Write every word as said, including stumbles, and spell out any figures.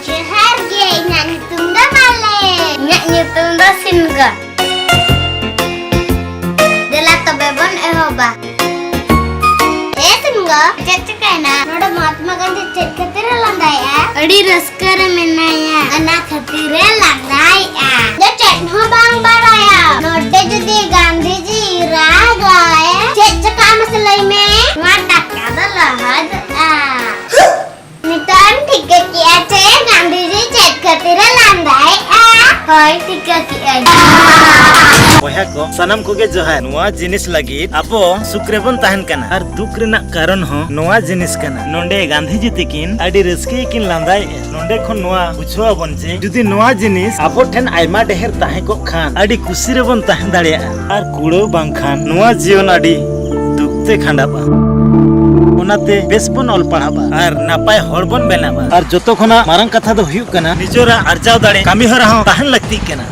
ᱡᱚᱦᱟᱨ ᱜᱮ, ᱤᱧᱟᱹᱜ ᱧᱩᱛᱩᱢ ᱫᱚ ᱢᱟᱞᱮ᱾ ᱤᱧᱟᱹᱜ ᱧᱩᱛᱩᱢ ᱫᱚ ᱥᱤᱱᱜᱟ᱾ ᱫᱮᱞᱟ ᱛᱚᱵᱮ ᱵᱚᱱ ᱮᱦᱚᱵᱟ᱾ ᱮ ᱥᱤᱱᱜᱟ, ᱪᱮᱫ ᱪᱤᱠᱟᱹᱭᱮᱱᱟ? ᱱᱚᱰᱮ ᱢᱚᱦᱟᱛᱢᱟ ᱜᱟᱱᱫᱷᱤ ᱪᱮᱫ ᱠᱷᱟᱹᱛᱤᱨ ᱮ ᱞᱟᱸᱫᱟᱭᱮᱜᱼᱟ? ᱟᱹᱰᱤ ᱨᱟᱹᱥᱠᱟᱹ ᱨᱮ ᱢᱮᱱᱟᱭᱟ, ᱚᱱᱟ ᱠᱷᱟᱹᱛᱤᱨ ᱮ ᱞᱟᱸᱫᱟᱭᱮᱜᱼᱟ᱾ ᱫᱚ ᱪᱮᱫ ᱦᱚᱸ ᱵᱟᱝ ᱵᱟᱲᱟᱭᱟ᱾ ᱱᱚᱰᱮ ᱡᱩᱫᱤ ᱜᱟᱱᱫᱷᱤᱡᱤ ᱨᱟᱜᱟᱭ, ᱪᱮᱫ ᱪᱤᱠᱟᱹᱜᱼᱟ ᱢᱟᱥᱮ ᱞᱟᱹᱭ ᱢᱮ? ᱱᱚᱣᱟ ᱴᱟᱠᱟ ᱫᱚ ᱞᱚᱦᱚᱫᱚᱜᱼᱟ᱾ ᱱᱤᱛᱚᱜ ᱮᱢ ᱴᱷᱤᱠᱟᱹ ᱠᱮᱜᱼᱟ ᱪᱮ ᱜᱟᱱᱫᱷᱤᱡᱤ ᱪᱮᱫ ᱠᱷᱟᱹᱛᱤᱨ ᱮ ᱞᱟᱸᱫᱟᱭᱮᱜᱼᱟ? ᱦᱳᱭ, ᱴᱷᱤᱠᱟᱹ ᱠᱮᱜᱼᱟᱹᱧ᱾ ᱵᱚᱭᱦᱟ ᱠᱚ, ᱥᱟᱱᱟᱢ ᱠᱚᱜᱮ ᱡᱚᱦᱟᱨ᱾ ᱱᱚᱣᱟ ᱡᱤᱱᱤᱥ ᱞᱟᱹᱜᱤᱫ ᱟᱵᱚ ᱥᱩᱠ ᱨᱮᱵᱚᱱ ᱛᱟᱦᱮᱱ ᱠᱟᱱᱟ, ᱟᱨ ᱫᱩᱠ ᱨᱮᱱᱟᱜ ᱠᱟᱨᱚᱱ ᱦᱚᱸ ᱱᱚᱣᱟ ᱡᱤᱱᱤᱥ ᱠᱟᱱᱟ᱾ ᱱᱚᱰᱮ ᱜᱟᱱᱫᱷᱤᱡᱤ ᱛᱤᱠᱤᱱ ᱟᱹᱰᱤ ᱨᱟᱹᱥᱠᱟᱹ ᱜᱮᱠᱤᱱ ᱞᱟᱸᱫᱟᱭᱮᱜᱼᱟ᱾ ᱱᱚᱰᱮ ᱠᱷᱚᱱ ᱱᱚᱣᱟ ᱵᱩᱡᱷᱟᱹᱣ ᱟᱵᱚᱱ ᱡᱮ ᱡᱩᱫᱤ ᱱᱚᱣᱟ ᱡᱤᱱᱤᱥ ᱟᱵᱚ ᱴᱷᱮᱱ ᱟᱭᱢᱟ ᱰᱷᱮᱨ ᱛᱟᱦᱮᱸ ᱠᱚᱜ ᱠᱷᱟᱱ ᱟᱹᱰᱤ ᱠᱩᱥᱤ ᱨᱮᱵᱚᱱ ᱛᱟᱦᱮᱸ ᱫᱟᱲᱮᱭᱟᱜᱼᱟ, ᱟᱨ ᱠᱩᱲᱟᱹᱣ ᱵᱟᱝᱠᱷᱟᱱ ᱱᱚᱣᱟ ᱡᱤᱭᱚᱱ ᱟᱹᱰᱤ ᱫᱩᱠ ᱛᱮ ᱠᱷᱟᱸᱰᱟᱜᱼᱟ᱾ ᱚᱱᱟᱛᱮ ᱵᱮᱥ ᱵᱚᱱ ᱚᱞ ᱯᱟᱲᱦᱟᱜᱼᱟ ᱟᱨ ᱱᱟᱯᱟᱭ ᱦᱚᱲ ᱵᱚᱱ ᱵᱮᱱᱟᱜᱼᱟ᱾ ᱟᱨ ᱡᱚᱛᱚ ᱠᱷᱚᱱᱟᱜ ᱢᱟᱨᱟᱝ ᱠᱟᱛᱷᱟ ᱫᱚ ᱦᱩᱭᱩᱜ ᱠᱟᱱᱟ, ᱱᱤᱡᱮᱨᱟᱜ ᱟᱨᱡᱟᱣ ᱫᱟᱲᱮ ᱠᱟᱹᱢᱤ ᱦᱚᱨᱟ ᱦᱚᱸ ᱛᱟᱦᱮᱱ ᱞᱟᱹᱠᱛᱤᱜ ᱠᱟᱱᱟ᱾